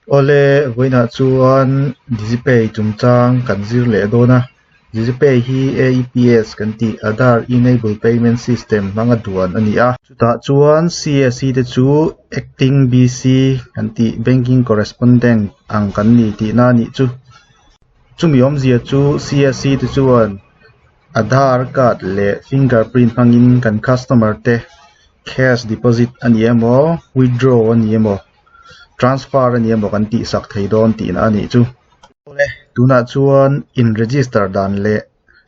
Awle, vawiinah chuan Digipay chungchang kan zir leh dawn a. Digipay hi AEPS kan tih Aadhaar Enable Payment System hmanga duan a ni a. Chutah chuan CSC te chu Acting BC kan tih Banking Correspondent ang kan ni tihna a nih chu. Chumi awmzia chu CSC te chuan Aadhaar card leh fingerprint hmangin kan customer te cash deposit a ni emaw, withdraw a ni emaw, transfer a ni emaw kan tihsak thei dawn tihna a nih chu. Awle, tunah chuan in register dan leh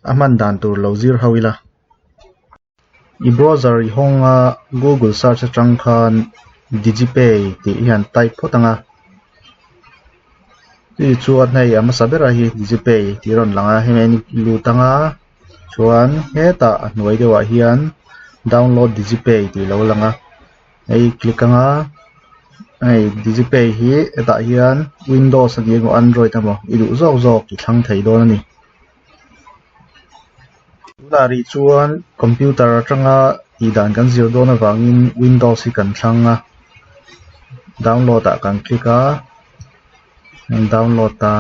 a hman dan tur lo zir ho ila. I browser i hawng a, Google search atang khan Digipay tih hi han type phawt ang a. Chumi chuan hei a hmasa berah hi Digipay tih a rawn lang a, hemi i lut ang a, chuan hetah a hnuai deuhah hian download Digipay tih a lo lang a. Hei click anga hei Digipay hi hetah hian Windows a ni emaw Android emaw i duh zawk zawk i thlang thei dawn a ni. Tunah rih chuan computer atanga tih dan kan zir dawn avangin Windows hi kan thlang a, download ah kan click a, kan download ta.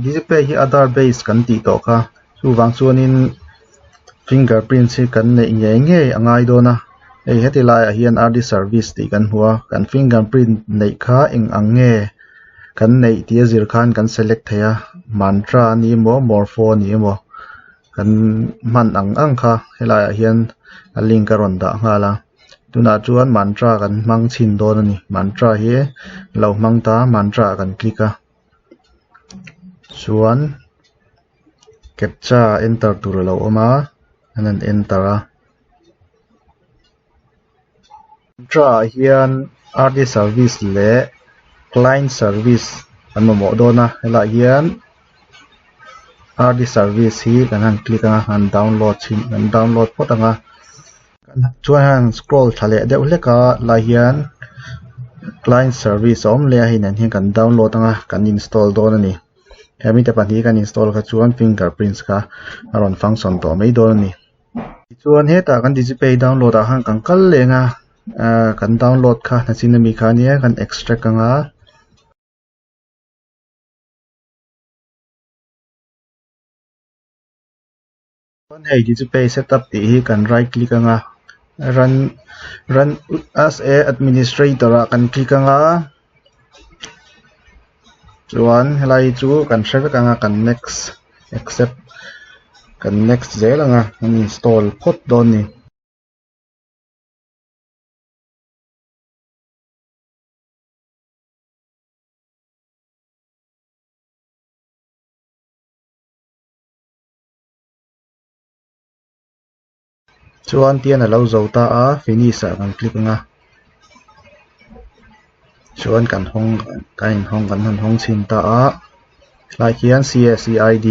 Digipay hi Aadhaar base kan tih tawh kha chuvang chuanin fingerprint hi kan neih ngei ngei a ngai dawn a, hei heti laiah hian RD service tih kan hmu a, kan fingerprint neih kha eng ang nge kan neih tih a zir khan kan select thei a, mantra a ni emaw morpho a ni emaw kan hman ang ang kha helaiah hian a link a rawn dah nghal a, tunah chuan mantra kan hmang chhin dawn a ni, mantra hi lo hmang ta mantra ah kan click a chuan. Captcha enter tur a lo awm a an han enter a captcha ah hian R D service leh client service an mamawh dawn a helaiah hian R D service hi kan han click anga an download chhin an download phawt ang a chuan han scroll thla leh deuh hlek a helaiah hian client service a awm leh a hei nen hian kan download anga kan install dawn a ni. Hemi te pahnih kan install kha chuan fingerprints kha a rawn function tawh mai dawn a ni. Tichuan hetah kan digipay download ah khan kan kal leng a ahh kan download kha hnachin ami kha ania kan extract ang a. Chuan hei digipay setup tih hi kan right click ang a run run as a administrator ah kan click ang a chuan helai hi chu kan hre vek ang a kan next accept kan next zel ang a kan install phawt dawn a ni. Chuan tian a lo zo ta a finish ah kan click ang a chuan kan hawng kan inhawng kan han hawng chhin ta a tlai khian C S E I D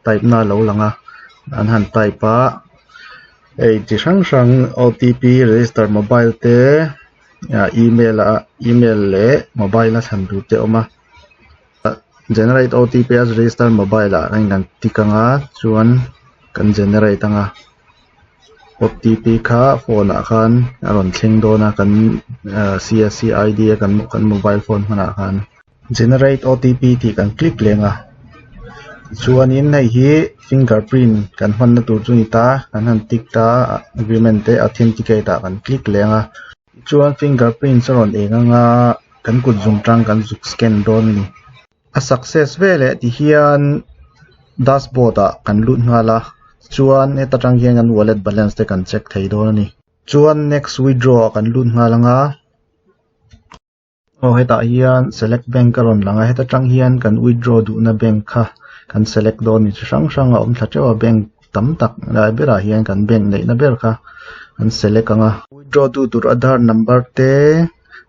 type na a lo lang a an han type a hei chi hrang hrang O T P register mobile te ah email ah email leh mobile a chhan tur te a awm a. Generate OTP as register mobile ah khan kan tick ang a chuan kan generate ang a OTP kha phone ah khan a rawn thleng dawn a kan CSC ID a kan kan mobile phone hmanah khan generate OTP tih kan click leng a chuanin hei hi fingerprint kan hmanna tur chu a ni ta kan han tick ta agreement te authenticate ah kan click leng a. Chuan fingerprint a rawn eng anga kan kut zum tang kan zuk scan dawn a ni. A success veleh ti hian dashboard ah kan lut nghal a, chuan heta tang hian kan wallet balance te kan check thei dawn a ni. Chuan next withdraw ah kan lut nghal anga. Aw hetah hian select bank a rawn lang a, heta tang hian kan withdraw duhna bank kha kan select dawn a ni. Chi hrang hrang a awm thla teuh a bank tam tak lai berah hian kan bank neihna ber kha an select ang a. Withdraw tu tur Aadhaar number te,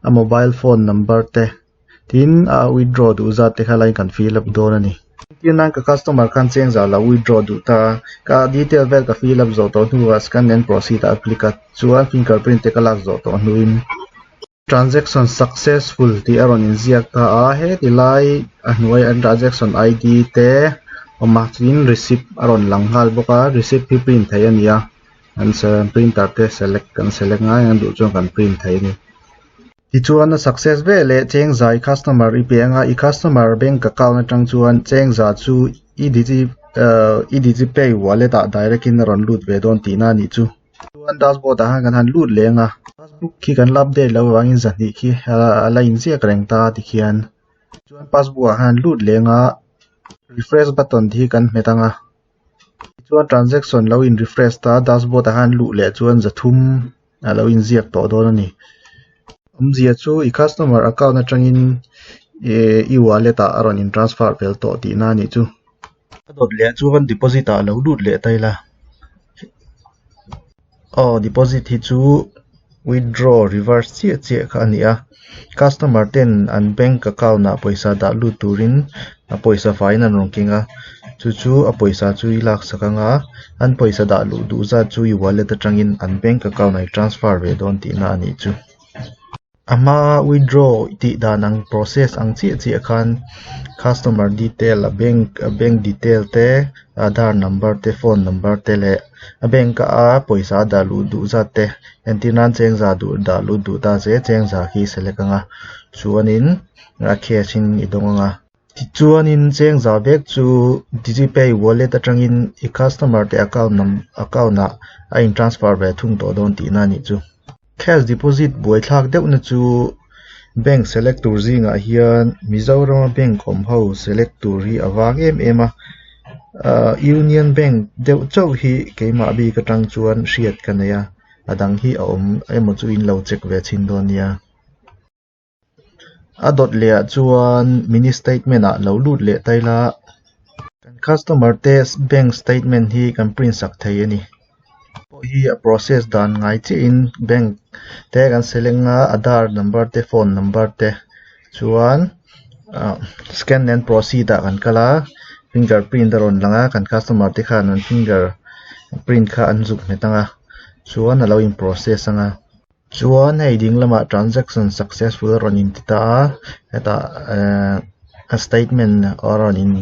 a mobile phone number te tin a withdraw duh zat te kha lai kan fill up dawn a ni. Tin nan ka customer khan cheng zah lo withdraw duh ta a, ka detail vel ka fill up zawh tawh hnuah scan and proceed ah a click a, chuan fingerprint te ka lak zawh tawh hnuin. Transaction successful tih a rawn inziak ta a, heti lai a hnuai an transaction ID te awm a tin receipt a rawn lang nghal bawk a, receipt hi print theih a ni a, an printer te select kan select ngai ang duh chuan kan print thei a ni. Tichuan a success ve leh cheng za i customer i pe anga i customer bank account atang chuan cheng za chu i digi i digipay wallet ah direct in a rawn lut ve dawn tihna a nih chu. Chuan dashboard ah khan kan han lut leh anga passbook khi kan la update loh avangin zahnih khi a la inziak reng ta tikhian chuan passbook ah khan lut leh anga refresh button hi kan hmet anga tichuan transaction lo in refresh ta dashboard ah khan luh leh chuan zathum a lo inziak tawh dawn a ni. Awmzia chu i customer account atangin eh i wallet ah a rawn in transfer fel tawh tihna a nih chu. A dawt leh chuan deposit ah lo lut leh ta ila. Aw deposit hi chu withdraw reverse chiah chiah kha a ni a. Customer ten an bank account ah pawisa dah lut turin a pawisa faiin an rawn keng a. Chu chu a pawisa chu i laksak anga an pawisa dah luh duh zat chu i wallet atangin an bank account ah i transfer ve dawn tihna a nih chu. A hmaa withdraw tih dan ang process ang chiah chiah khan customer detail a bank a bank detail te aadhar number te phone number te leh a bank a pawisa a dah luh duh zat te entir nan cheng za duh dah lut duh ta che cheng za khi select anga chuanin a cash in i dawng anga. Tichuanin cheng za vek chu Digipay wallet atangin i customer te account num account ah a in transfer ve thung tawh dawn tihna a nih chu. Cash deposit buaithlak deuhna chu bank select tur zingah hian Mizorama bank awm ho select tur hi a vang em em a, ahh Union Bank deuh chauh hi keimah bik atang chuan hriat ka nei a, a dang hi a awm emaw chu in lo check ve chhin dawn nia. A dawt leh ah chuan mini statement ah lo lut leh ta ila kan customer te bank statement hi kan print sak thei a ni. Pawh hi a process dan ngai chiah in bank te kan select a aadhar number te phone number te chuan ah scan and proceed ah kan kal a finger print a rawn lang a kan customer te khan an finger print kha an zuk nghet ang a chuan a lo in process ang a. Chuan hei ding lamah transaction successful a rawn inti ta a hetah ehh a statement a rawn in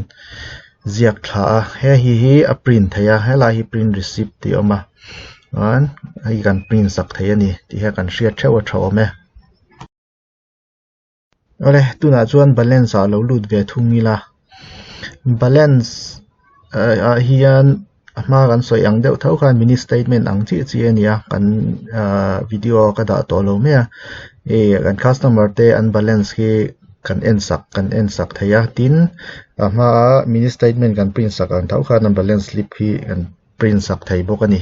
ziak thla a hei hi a print theih a helai hi print receipt tih a awm a chuan hei kan print sak thei a ni tih hian kan hriat theuh a tha awm e. Awle tunah chuan balance ah lo lut ve thung ila balance ah hian a hma kan sawi ang deuh tho khan mini statement ang chiah chiah a ni a kan ahh video ka dah tawh lo mai a ih kan customer te an balance hi kan en sak kan en sak thei a tin a hmaa mini statement kan print sak ang tho khan a balance slip hi kan print sak thei bawk a ni.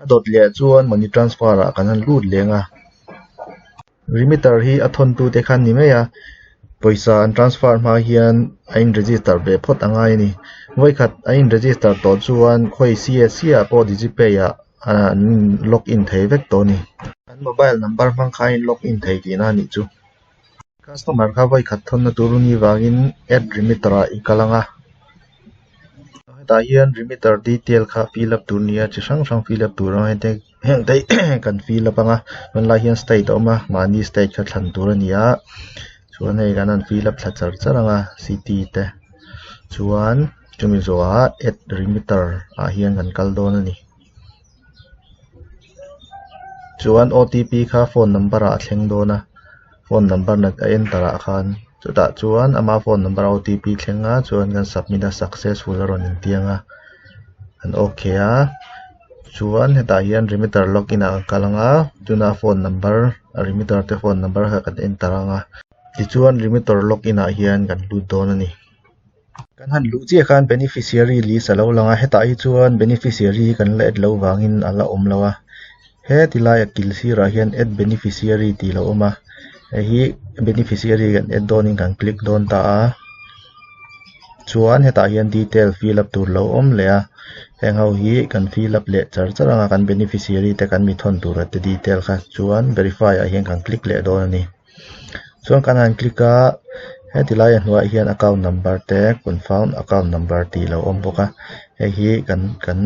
A dawt leh chuan money transfer ah kan han lut leng a remitter hi a thawn tu te khan ni mai a pawisa an transfer hma hian a in register ve phawt a ngai a ni vawikhat a in register tawh chuan khawi C_S_C ah pawh digipay ah an in log in thei vek tawh a ni an mobile number hmang kha a in log in thei tihna a nih chu. Customer kha vawikhat thawnna tur a nih vangin add remitter ah i kal ang a hetah hian remitter detail kha fill up tur a ni a chi hrang hrang fill up tur a awm a heng te kan fill up ang a tunlai hian state a awm a mahni state kha thlan tur a ni a chuan hei kan han fill up thla char char ang a city te chuan chumi zawhah add remitter ah hian kan kal dawn a ni. Chuan OTP kha phone number ah a thleng dawn a phone number na a enter ah khan chutah chuan ama phone number a OTP thleng a chuan kan submit a successful a rawn intiang a an ok a chuan hetah hian remitter login ah kan kal ang a tuna phone number a remitter te phone number kha kan enter ang a tichuan remitter login ah hian kan lut dawn a ni. Kan han luh chiah khan beneficiary list a lo lang a hetah hi chuan beneficiary hi kan la add loh vangin a la awm lo a heti laia kil sirah hian add beneficiary tih a lo awm a hei hi beneficiary kan add dawnin kan click dawn ta a chuan hetah hian detail fill up tur lo awm leh a heng ho hi kan fill up leh char char ang a kan beneficiary te kan mi thawn tur te detail kha chuan verify ah hian kan click leh dawn a ni. Chuan kan han click a heti laia hnuaiah hian account number te confirm account number tih a lo awm bawk a hei hi kan kan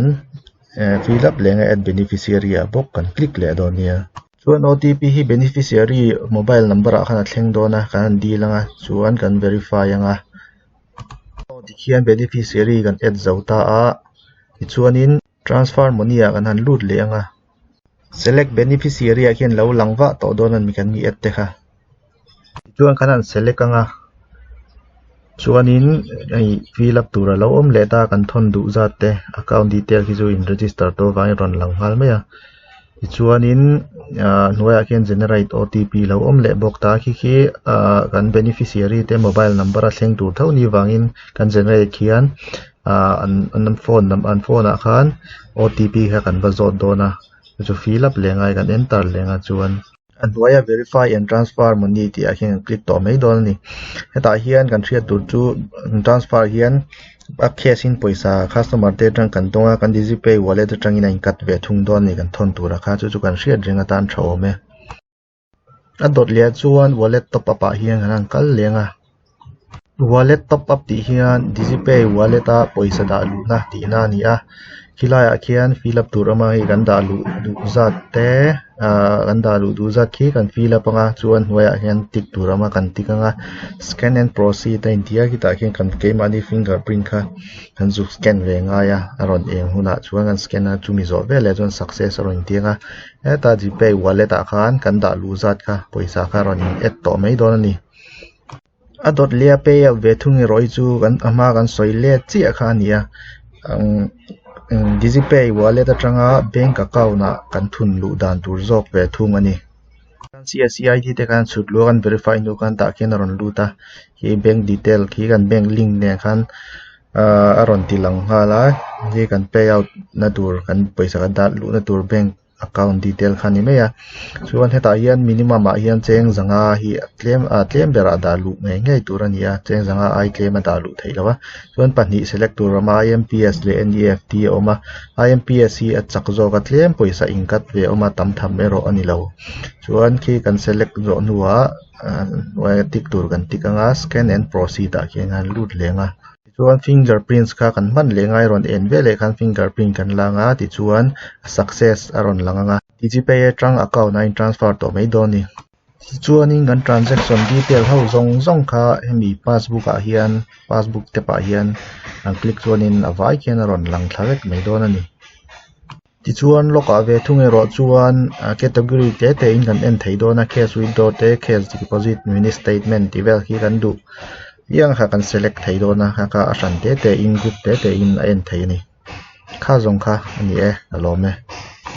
eh fill up leh ang a add beneficiary ah bawk kan click leh dawn nia. Chuan OTP hi beneficiary mobile number ah khan a thleng dawn a kan han dil ang a chuan kan verify ang a aw tikhian beneficiary kan add zo ta a tichuanin transfer money ah kan han lut leh ang a. Select beneficiary ah khian lo lang vah tawh dawn a ni kan mi add te kha. Tichuan kan han select anga chuanin hei fill up tur a lo awm leh ta kan thawn duh zat te account detail khi chu in register tawh avangin a rawn lang nghal mai a tichuanin ah hnuaiah khian generate O T P lo awm leh bawk ta khi khi ah kan beneficiary te mobile number a thleng tur tho ni vangin kan generate khian ah an an phone an phone ah khan O T P kha kan va zawt dawn a chu fill up leh ngai kan enter leh nga chuan. A hnuaia verify and transfer money tih ah hian kan click tawh mai dawn a ni. Hetah hian kan hriat tur chu transfer hian a cash in pawisa customer te atang kan dawng a, kan digipay wallet atangin a in cut ve thung dawn a ni kan thawn tur a kha chu chu kan hriat reng atan tha awm e. A dawt leh ah chuan wallet top up ah hian kan han kal leng a. Wallet top up tih hian digipay wallet a pawisa dah luhna tihna a ni a khilaiah khian fill up tur awm a hei kan dah luh duh zat te ahh kan dah luh duh zat khi kan fill up anga chuan hnuaiah hian tick tur a awm a kan tick anga scan and proceed a inti a khitah khian kan keimahni finger print kha kan zuk scan ve ngai a a rawn eng hunah chuan kan scan a chumi zawh veleh chuan success a rawn inti anga heta gpay wallet ah khan kan dah luh zat kha pawisa kha a rawn in add tawh mai dawn a ni. A dawt leh a payout ve thung erawh hi chu kan a hma kan sawi let chiah kha a ni a umm digipay wallet atanga bank account ah kan thun luh dan tur zawk ve thung a ni. C_S_C_I_D te khan chhut luh a kan verify hnu khan tah khian a rawn lut a khi bank detail khi kan bank link nen khan ahh a rawn ti lang nghal a khi kan payout na tur kan pawisa kan dah luhna tur bank. Account detail kha a ni mai a chuan hetah hian minimum ah hian cheng zanga hi tlem ah tlem berah dah luh ngei ngei tur a ni a cheng zanga ai tlem a dah luh theih loh a chuan pahnih select tur a awm a I M P S leh N E F T a awm a I M P S hi a chak zawk a tlem pawisa in cut ve a awm a tam tham erawh a ni lo chuan khi kan select zawh hnuah ah tick tur kan tick anga scan and proceed ah khian a lut leng a. Chuan finger prints kha kan hman leh ngai rawn en veleh khan finger print kan la anga tichuan success a rawn lang anga digipay atang account a in transfer tawh mai dawn a ni. Tichuanin kan transaction detail ho zawng zawng kha hemi passbook ah hian passbook tab ah hian an click chuanin a vai khian a rawn lang thla vek mai dawn a ni. Tichuan lock ah ve thung erawh chuan category te te in kan en thei dawn a cash withdraw te cash deposit mini statement tih vel khi kan duh piang kha kan select thei dawn a kha kha a hran te te in group te te in a en thei a ni kha zawng kha a ni e ka lawm e.